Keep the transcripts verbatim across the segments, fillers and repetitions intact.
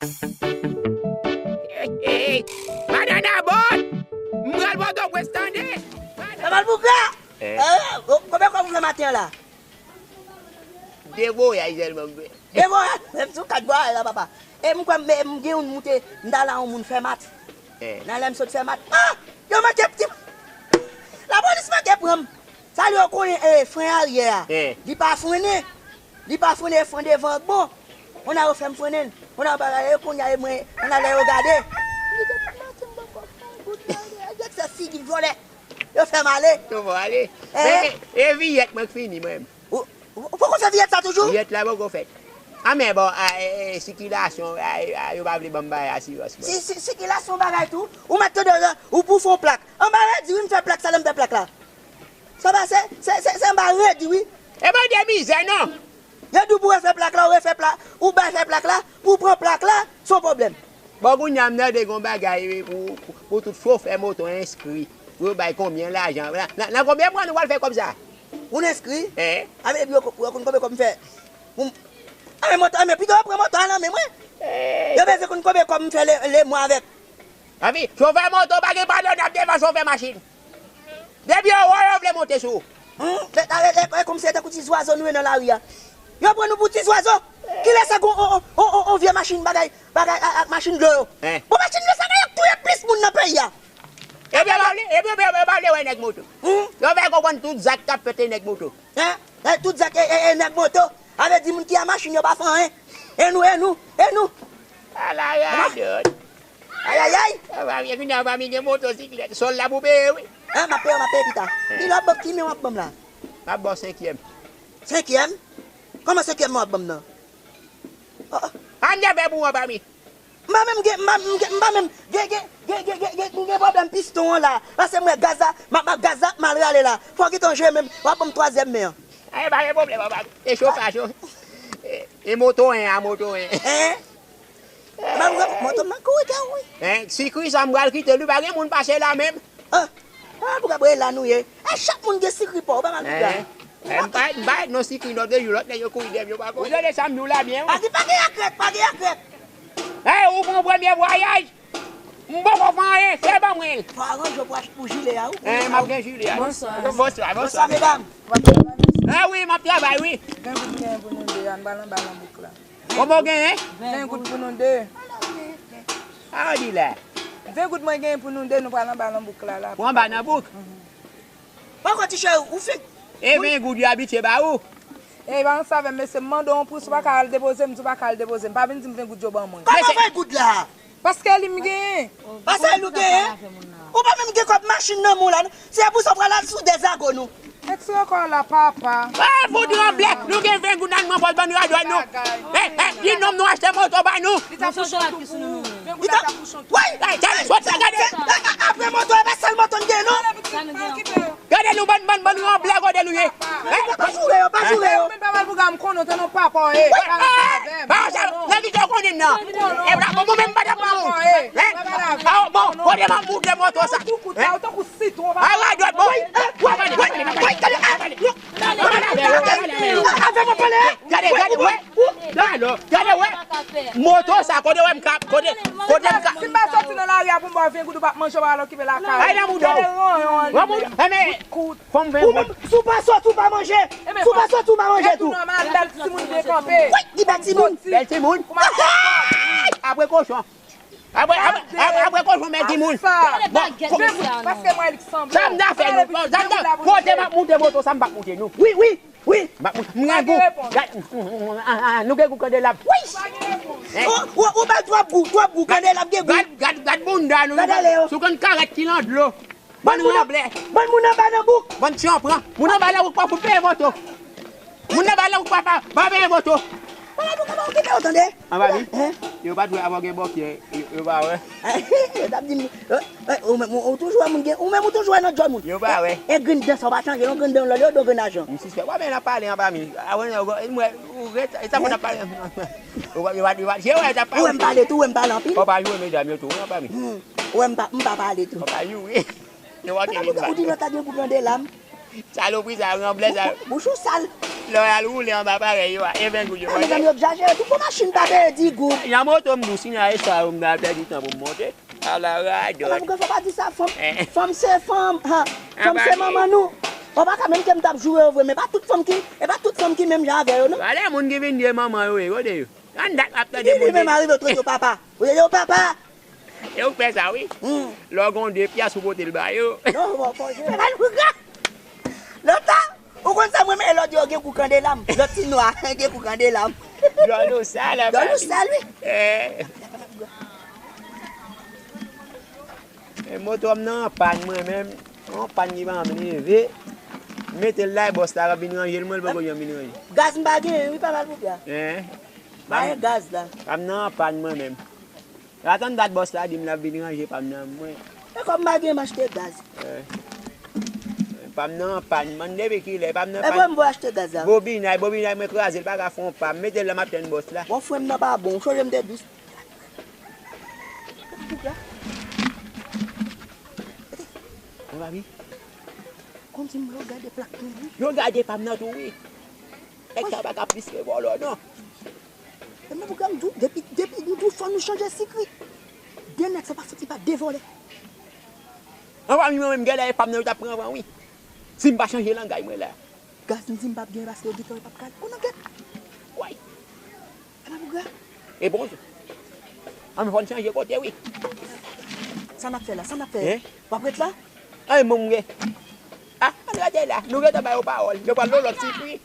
Hey, hey, banana boat! M pral Pòtoprens, tande! Papa Boukla! Eh. Eh, konbyen kòb ou fè maten an la? De voyaj sèlman m fè. De voyaj? Menm sou kat voyaj la, papa. E m kwè m, m gen youn moute, m t al a yon moun Fèmat. Eh. Nan lè m sot Fèmat, ah! Yo manke ti. Lapolis manke pran m. Sa yo konnen, eh, fren aryè a. Eh. Li pa frennen. Li pa frennen, fren devan bon. Kounye a yo fè m frennen. Kounye a yo pa gade, kounye a e mwen, kounye a lè yo gade. Li te fè maten m poko fè yon goud la, e, e, se figi vòlè. Yo fè m ale. Yo fè w ale. Eh. Men, e, e viyèt mwen k fini, mwen menm. Ou, ou poko fè viyèt sa toujou? Viyèt la poko fèt. A, men bon, a, e, e, sikilasyon, a, e, a, yo pa vle ban m bay asirans, mwen. Si, si, sikilasyon bagay tou, ou mèt tande, ou pou fè yon plak. Anba redi, wi, m fè plak sa, lè m fè plak la. Sa pase, se, se, se anba redi, wi. E pa de mizè, non. Yo di w pou refè plak la, ou refè plak, ou bay fè plak la, pou pran plak la, se yon pwoblèm. Bon, kounye a m tande gen yon bagay, wi, pou, pou, pou tout chofè moto enskri, pou yo bay konbyen lajan. Nan, nan, nan konbyen mwa nou pral fè kòb sa? Pou n enskri? Eh. A, men epi yo, yo konn konbyen kòb m fè? Pou m, a, men moto, a, men pito yo pran moto a nan men mwen. Eh. Yo bezwen konn konbyen kòb m fè le, le mwa avèk. Anpi, chofè moto pa gen padonab devan chofè machin. Depi yo wè w, yo vle monte sou ou. Hmm, men, e, e, e, kòmsi se tankou ti zwazo nou ye nan lari a. Yo pran nou pou ti zwazo. Kilès sa gon, on, on, on, on, on vye machin bagay, bagay a, ak machin dlo yo. Hein? Bon, machin dlo sa gen yo k touye plis moun nan peyi a. Epi yo pa vle, epi yo, yo, yo pa vle wè nèg moto. Hmm? Yo fè konprann tout zak k ap fèt se nèg moto. Hein? Hein, tout zak e, e, e nèg moto. A vle di moun ki a machin yo pa fè anyen. E nou, e nou, e nou. Ala radòt. Ayayay! Anba mi, kounye a anba mi gen motosiklèt. Sòl la pou peye, wi. Ah, m ap peye, m ap peye pita. Eh. Ki lè w ap ban m, ki men w ap ban m la? M ap ba w senkyèm. Senkyèm? Kòman senkyèm w ap ban m nan? Oh, oh. An n fè pou anba mi. M pa menm gen, m pa menm gen, m pa menm gen, gen, gen pwoblèm piston an la. Paske m wè gaz la, m ap, m ap gaz la ap mal rale la. Fò w gentan jwe menm, w ap ban m twazyèm men an. Ay, pa gen pwoblèm, papa. E chofaj yo. E, e moto en a, moto en. Hein? Mwen, mwen, moto m nan kouri kè wi. Hein? Si Chris an m pral kite l, wi, pa gen moun pase la menm. Ah, ah, pou gade la nou ye. E chak moun gen sikri pa w, pa mal pou gade. Hein? Eh, m pa, m pa non sikri non de jou, lòt nèg yo kouri dèyè m, yo pa konnen. Ou tande sa m di w la byen, wi. Pa gen, pa gen akrèk, pa gen akrèk. Eh, ou pran premye vwayaj. M poko fè anyen, se ban mwen. Fò aranje w pou ach-, pou jile a, wi. Eh, m ap gen jile a. Bonswa. Bonswa, bonswa. Bonswa, medam. Ah wi, m ap travay, wi. Ven goud m genyen pou nou de, ann pral anba nan bouk la. Kòman w genyen? Ven goud pou nou de. Sa w di la? Ven goud mwen genyen pou nou de, nou pral anba nan bouk la, la. Pou anba nan bouk? Mhm. Poko ti cheri, ou fenk. E ven goud yo abitye ba ou? E pa ansanm avè m, mesye, m mande w yon pri, si w pa ka al depoze m, di w pa ka al depoze m. Pa vin di m ven goud yo ban mwen. Kòman ven goud la? Paske li m genyen. Paske li w genyen? Ou pa menm gen kòb machin nan men w la, non? Se pou sa w pral al sou dèzago nou. Retire kò w la, papa. Ah, fout ranblè, nou gen ven goud nan men pòch ban nou radòt nou. Eh, eh, di nonm nou achte moto ba nou. Li ta pou chontou pou ou. Ven goud la ta pou chontou. Wi! Ay, tande, sòt la, gade. Apre moto, e pa sèl moto n gen, non. Gade nou, bann, bann, bann ranblè, kote nou ye. Hein? Pa joure yo, pa joure yo. Mwen pa mal pou gade m konnen w te nan papa w ye. Hey, pa sa, nan ki sa w konnen m nan? E bra, bon, mwen menm m pa t ap pran ou. Hein? Ah, bon, kote m ap moute moto sa? Hein? Ay, radòt, bon. Woy, woy, woy, woy, gade, ah, avè mwen pale, hein? Gade, gade, wè. Gade, wè. Moto sa, kote wè m ka, kote, kote m ka. Si m pa soti nan lari a pou m ba w ven goud, ou p ap manje, w pa al okipe lakay ou. Ay, nan mouda w. Gade ranyon an li. Fò m ven goud. Ou menm, si w pa soti, ou pa manje. Si w pa soti, ou pa manje tou. Nòmal, bèl timoun byen kanpe. Wi, li bèl timoun. Bèl timoun. Apre kochon. Apre, apre, apre, apre kochon, bèl timoun. Bon, paske mwen li k sanble. Sa m ta fè nou? Sa m ta, kote m ap moute moto, sa m p ap moute nou. Wi, wi, wi. M ap moute, m gen gou. Gad, ah, ah, nou gen gou kandelab. Wi. Ou, ou, ou bay twòp gou, twòp gou, kandelab gen gou. Gad, gad, gad bounda nou. Gad ale yo. Sou konn karèt ki nan dlo. Bann moun anba, bann moun anba nan bouk. Bann ti anpran. Moun anba nan bouk pa fout peye moto. Moun anba nan bouk pa, pa, pa peye moto. Anba bouk, anba bouk, kite yo tande. Anba mi? Hein? Yo pa t wè avan gen bòkyè, yo, yo pa wè. Yo t ap di m, eh, eh, ou menm, ou, ou toujou wè moun gen, ou menm ou toujou wè nan djòl moun. Yo pa wè. E, e grenn dan sa w pa chanje, non, grenn dan lòt, yo do grenn ajan. M sispèk. W ap men ap pale anba mi. Avan, yo, mwen, ou ret, e sa mwen ap pale. Yo pa, yo pa, yo pa, je wè, yo t ap pale. Ou wè m pale tou, ou wè m pale anpil. Ou pa joure medam yo tou, wi, anba mi. Hmm. Ou wè m pa, m pa pale tou. Ou pa joure. Yo pa joure. Ou di lòt la gen pou pran de lam. Salopri sa yo, ranblè sa yo. Bouch ou sal. Lè w al woule anba parèy yo a, e ven goud yo mande. Mezanmi, yo egzajere tou. Pou machin pa peye dis goud. Nan moto m dous, si nan eswa yo, m ta pèdi tan pou m monte. Ala radòt. Ala, pou fò pa di sa, fanm, fanm se fanm, ha. Fanm se manman nou. Ou pa ka menm ke m t ap joure yo vre, men pa tout fanm ki, e pa tout fanm ki menm jan avè yo, non. Pale moun ki vin di e manman yo ye, kote yo? Ann dat ap tande moun. Li menm arive trete yo papa. Ou ye yo papa. E ou k fè sa, wi. Hmm. Lè w gen de pyès ou pote l ba yo. Non, bon, bon, je. Lontan, ou konn sa mwen, men lòt yo gen kou kandela m. Lòt ti nwa gen kou kandela m. Djòl ou sal, djòl ou sal, wi. Eh. E moto m nan an pàn mwen menm. Yon pàn ki pa janm leve. Mete l la, e bòs la k ap vin ranje l, mwen l poko janm vin ranje. Gaz m pa genyen, wi, pa mal pou pya. Eh. Pa gen gaz la. Pa m nan an pàn mwen menm. Atann dat bòs la di m l ap vin ranje pa m nan mwen. E kòb m pa gen m achte gaz. Eh. Pa m nan an pàn, man, depi kilè pa m nan an pàn. E bon, m voye achte gaz la. Bobinay, bobinay mwen kraze, l pa ka fè yon pa. M mete l la, m ap tann bòs la. Bon, frè m nan pa bon, ou sonje m te dous. Mwen pa pi. Kòmsi m yo gade plak mwen, wi. Yo gade pa m nan tou, wi. Nèg sa pa ka plis ke vòlò, non. E men pou gade m di w, depi, depi nou di w fò nou chanje sikri. De nèg sa pa fouti pa de vòlè. Anvan mi mwen menm, genlè e pa m nan yo t ap pran van, wi. Si m pa chanje langay mwen la. Gaz m di m p ap genyen paske yo gentan yo p ap kale. Ou nan kèt. Woy. Ala bougra. E bon. An men fò n chanje kote, wi. Sa n ap fè la? Sa n ap fè? Hein? W ap ret la? Ay, mwen mwen. Ah, ann rete la. Nou gentan ba yo pawòl. Yo pral nan lòt sikri.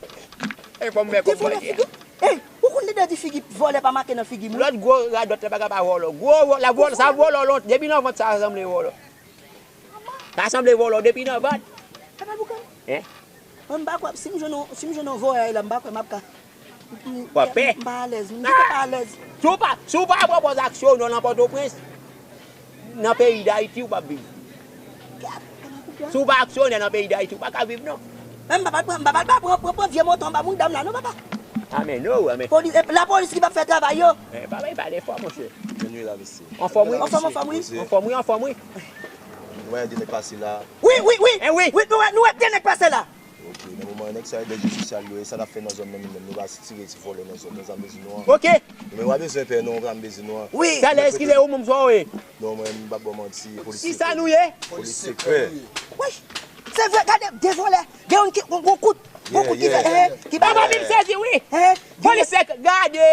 E fò m fè kòb mwen ye. Ey, ou konn deja di figi vòlè pa make nan figi moun? Lòt gwo radòt la pa ka pa vòlò. Gwo vò-, la vòlò, sa vòlò lont. Depi nan vant sa sanble vòlò. Sa sanble vòlò depi nan vant. Hein? Mwen m pa kwè, si m jwenn yon, si m jwenn yon vòlè la, m pa kwè m ap ka. W ap pè? M pa alèz, m gentan pa alèz. Si w pa, si w pa pran pòz aksyon nan Pòtoprens, nan peyi Dayiti, ou p ap viv. Si w pa aksyonè nan peyi Dayiti, ou pa ka viv, non. Men m pa pral pran, m pa pral pran, pran, pran vye moto anba moun dam la, non, papa. Amèn, o, amèn. Poli-, e, lapolis ki p ap fè travay yo. Men, pa bay pale fò, monchè. Anfòm, wi. Anfòm, anfòm, wi. Anfòm, wi, anfòm, wi. Nou wè de nèg pase la. Wi, wi, wi. Eh, wi. Wi, nou wè, nou wè de nèg pase la. Ok, nan moman nèg sa yo de rezo sosyal yo, e sa n ap fè nan zòn nan menm, nou va tire ti vòlè nan zòn nan, zam bezwen nou an. Ok. Men w pa bezwen pè non, zam bezwen nou an. Wi. Talè, eskize ou, moun sa w ye? Non, mwen, m p ap ba w manti, polis sekrè. Kisa nou ye? Polis sekrè. Wi. Se vre, gade, de vòlè. Gen youn ki, yon, yon kout, yon kout ki fè, eh, ki ba. Papa, vin sezi, wi. Eh, polis sekrè, gade.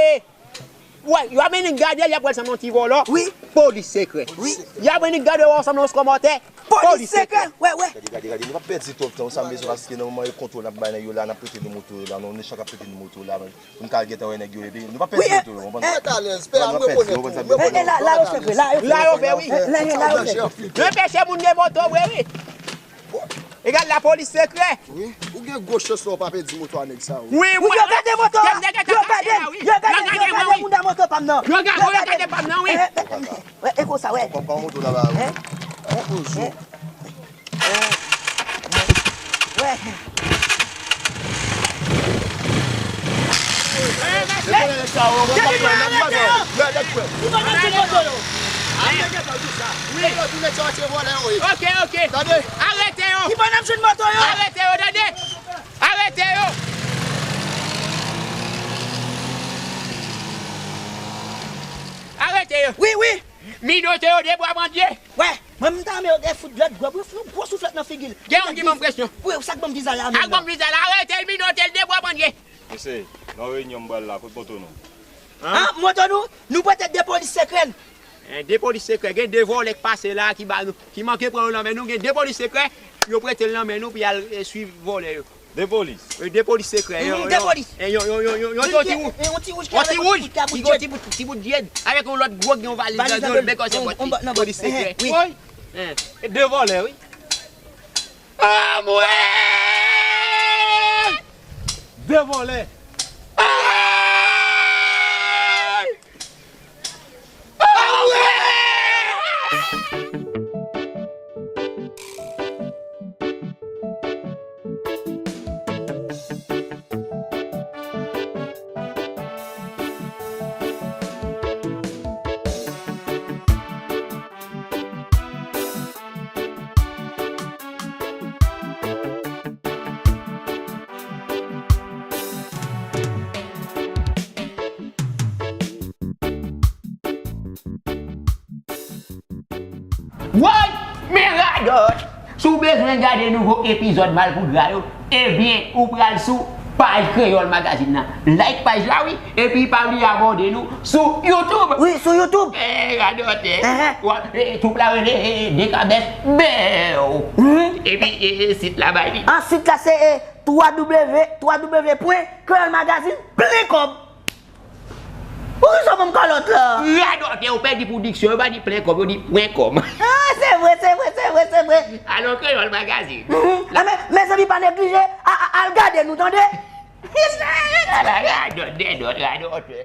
Wè, y ap mennen gade, y ap wè l sanble yon ti vòlò. Wi. Polis sekrè. Wi. Y ap mennen gade, wè, sanble yon kòmantè. Polis sekrè. Wè, wè. Gade, gade, gade, nou pa pèdi twòp tan, sa m bezwen paske nan moman e kontwòl n ap bay nèg yo la, n ap prete nou moto yo la, non, nou chak ap prete nou moto la, pou n ka al gentan wè nèg yo, epi nou pa pèdi moto yo, konprann? Wi, wi. Talè, pè a, m rekonèt ou, m rekonèt ou. La yo fè, wi. La yo fè. Yo peche moun gen moto, vre, wi. Egal lapolis sekrè. Wi. Ou gen gwo chans la, ou pa pèdi moto a nèg sa yo. Wi, wi, yo pèdi moto a. Yo pèdi, yo pèdi, yo pèdi moun nan moto pa m nan. Yo gade, yo gade pa m nan, wi. Eh, eh, eh, eh, e konsa, wè. Kòb pa moto la, la. Hein? Hein? Hein? Wè. Depi nou arete yo, li pa nan ti moto yo. Wi. Ok, ok. Tande. Arete yo. Li pa nan ti moto yo. Arete yo, tande. Arete yo. Arete yo. Wi, wi. Minote yo, de bwa pandye. Wè, mwen m ta renmen yo te fout lòt gwo, pou yo fout yon gwo souflèt nan figi l. Gen yon ki ban m presyon. Wi, sa k ban m viza la menm. Sa k ban m viza la, arete l, minote l, de bwa pandye. Mesye, nan reyinyon m pral la, kot moto nou? An, moto nou, nou prete de polis sekrè n. Eh, de polis sekrè, gen de vòlè k pase la, ki ba nou, ki manke pran yo nan men nou, gen de polis sekrè, yo prete l nan men nou pou y al, eh, swiv vòlè yo. De polis? Wi, de polis sekrè. Mhm, de polis. Eh, yon, yon, yon, yon, yon ti wouj. Yon ti wouj ki gen yon ti bout, ti bout djed. Avèk yon lòt gwo ki gen yon valiz nan do l, bèk kòse bòt li. Polis sekrè. Wi. E de vòlè, wi. Anmwey! De vòlè. Anmwey! Woy! Men radòt! Si w bezwen gade nouvo epizòd Malpougra yo, ebyen, ou pral sou paj Kreyòl Magazine nan. Like paj la, wi, epi pa bliye abòne nou sou YouTube. Wi, sou YouTube. Eh, radòt, eh. Ehè. Wa, eh, twoup la rele, eh, Dekabès Bèw. Mhm. Epi, eh, eh, sit la bay li. An, sit la se, eh, twa W, twa W pwen kreyòl magazine plen kòb. Poukisa w ban m kalòt la? Radòtè, ou pèdi pou diksyon, yo pa di plen kòb, yo di pwen kòm. Ah, se vre, se vre, se vre, se vre. Alò, Kreyòl Magazine. Mhm. Ah, men, mezanmi, pa neglije, a, a, al gade nou, tande? Ala radòt, dèdòt, radòtè.